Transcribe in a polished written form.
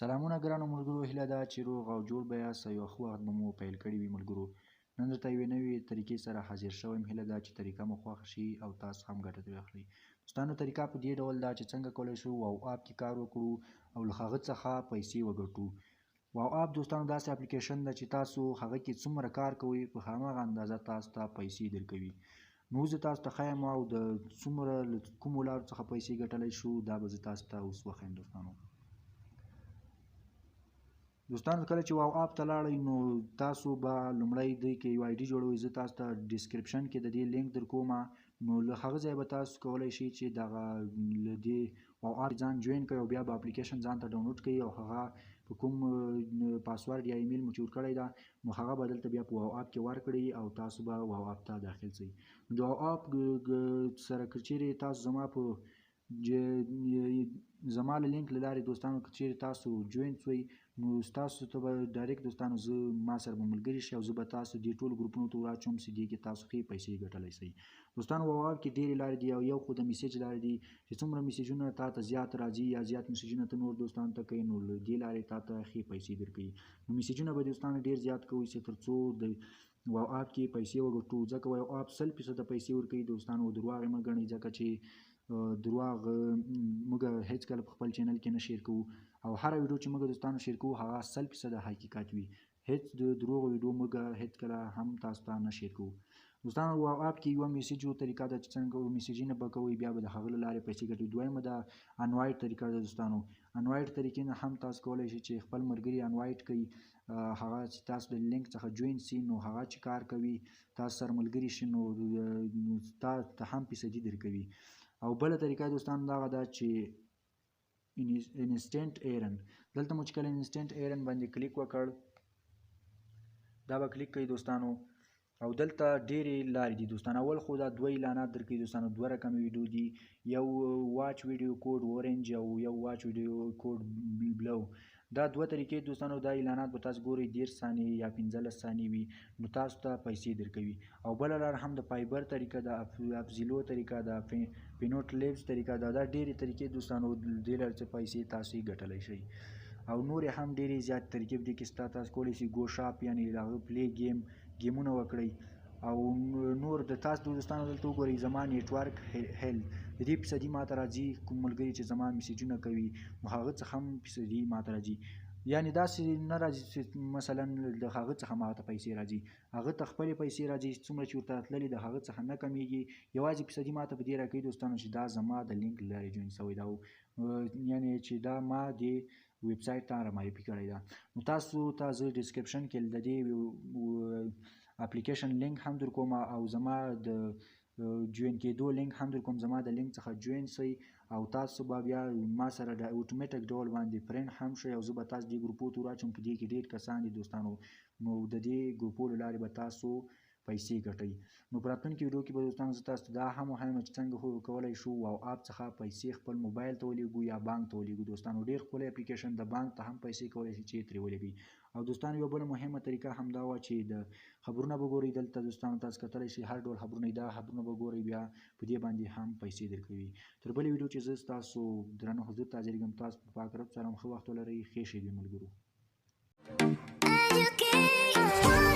سلامونه ګرانو ملګرو، هیله ده چې روغ او جوړ به یاست او یو ښه وخت به مو پیل کړی وي. ملګرو، نن درته یوې نوې طریقې سره حاضر شوی یم. هیله ده چې طریقه مو خوښه شي او تاسو هم ګټه ترې واخلئ. دوستانو، طریقه په دې ډول ده چې څنګه کولی شو واو اپ کې کار وکړو او له هغه څخه پیسې وګټو. واو اپ دوستانو داسې اپلیکیشن ده چې تاسو هغه کې څومره کار کوئ په هماغه اندازه تاسو ته پیسې درکوي. نو زه تاسو ته ښایم او د څومره له کومو لارو څخه پیسې ګټلی شو، دا به زه تاسو ته اوس وښایم. دوستانو، کله چې واو اپ ته لاړئ نو تاسو به لومړی دوی کې یو آی ډي جوړوئ. زه تاسو ته ډیسکریپشن کې د دې لینک در کوم، نو له هغه ځایه به تاسو کولی شئ چې دغه له دې واو اپ ځان جوین کړئ او بیا به اپلیکیشن ځان ته ډاونلوډ کړئ او هغه په کوم پاسورډ یا ایمیل مو چې ورکړی ده نو هغه به دلته بیا په واو اپ کې ورکړئ او تاسو به واو اپ ته داخل شئ. نو د واو اپ سره که چیرې تاسو زما په زما له لینک له لارې دوستانو که چیرې تاسو جوین شوئ نو ستاسو ته به ډایرکټ دوستانو زه ما سره به ملګري شئ او زه به تاسو دې ټولو ګروپونو ته وراچوم چې دې کې تاسو ښې پیسې ګټلی شئ. دوستانو، واو اپ کې ډېرې لارې دي او یو خو د میسج لارې دي چې څومره میسجونه تا ته زیات راځي یا زیات میسجونه ته نور دوستانو ته کوي نو له دې لارې تا ته ښې پیسې درکوي. نو میسجونه به دوستانو ډېر زیات کوئ چې تر څو د واو اپ کې پیسې وګټو، ځکه واو اپ 100% پیسې ورکوي. دوستانو، درواغ یې مه ګڼئ، ځکه چې درواغ موږ هېڅکله په خپل چینل کې نه شیر کوو او هره ویډیو چې موږ دوستانو شیر کوو هغه 100% حقیقت وي. هېڅ د دروغو ویډیو موږ هېڅکله هم تاسو ته نه شیر کوو. دوستانو، واو اپ کې یوه میسج طریقه ده چې څنګه میسجونه به کوئ بیا به د هغه له لارې پیسې ګټئ. دویمه ده انوایټ طریقه ده. دوستانو، انوایټ طریقې نه هم تاسو کولی شئ چې خپل ملګري انوایټ کړئ، هغه چې تاسو د لینک څخه جوین سي نو هغه چې کار کوي تاسو سره ملګري شي نو تاسو ته هم فیصدي درکوي. او بله طریقه دوستانو دغه ده چې انسټنټ ایرن، دلته مو چې کله انسټنټ ایرن باندې کلیک وکړ دا به کلیک کوئ دوستانو، او دلته ډېرې لارې دي دوستانو. اول خو دا دوه اعلانات درکوي دوستانو، دوه رقمه ویډیو دي، یو واچ ویډیو کوډ اورنج او یو واچ ویډیو کوډ بلو. دا دوه طریقې دوستانو، دا اعلانات به تاسو ګورئ 30 ثانیې یا 15 ثانیې وي نو تاسو ته پیسې درکوي. او بله لار هم د فایبر طریقه ده، افزیلو طریقه ده، پینوټ لیبز طریقه ده. دا ډېرې طریقې دوستانو دې لارې څخه پیسې تاسو یې ګټلی شئ. او نورې هم ډېرې زیاتې طریقې په دې کې شته. تاسو کولی شئ ګو شاپ یعنې د هغه پلی ګیمونه وکړئ او نور د تاسو دوستانو دلته وګورئ. زما نیټورک هیل د دې فیصدي ماته راځي، کوم ملګري چې زما میسجونه کوي نو هغه څخه هم فیصدي ماته راځي. یعنې داسې نه راځي چې مثلا د هغه څخه ماته پیسې راځي، هغه ته خپلې پیسې راځي، څومره چې ورته راتللې د هغه څخه نه کمیږي. یوازې فیصدي ماته په دې راکوي دوستانو چې دا زما د لینک له لارې جوین شوی ده، یعنې چې دا ما دې ویب سایټ ته را معرفي کړی ده. نو تاسو ته زه ډیسکریپشن کې د دې اپلیکیشن لینک هم در کوم او زما د جوین کېدو لینک هم در کوم. زما د لینک څخه جوین شئ او تاسو به بیا ما سره د اتوماتیک ډول باندې فرند هم شئ او زه به تاسو دې ګروپو ته وراچوم. په دې کې ډېر کسان دي دوستانو، نو د دې ګروپو له لارې به تاسو پیسې ګټئ. نو په راتلونکي ویډیو کې به دوستانو زه تاسو ته دا هم وښایم چې څنګه کولی شو واو اپ څخه پیسې خپل موبایل ته ولیږو یا بانک ته ولیږو. دوستانو، ډېر ښکلی اپلیکیشن د بانک ته هم پیسې کولی شي چې ترې ولیږئ. او دوستانو، یو بله مهمه طریقه هم دا وه چې د خبرونه به ګورئ. دلته دوستانو تاسو کتلی شئ هر ډول خبرونه، دا خبرونه به ګورئ بیا په دې باندې هم پیسې درکوي. تر بلې ویډیو چې زه ستاسو درنه حضور ته حاضرېږم، تاسو په پاک رب سره ښه وخت ولرئ. ښې شېبې ملګرو. Educate.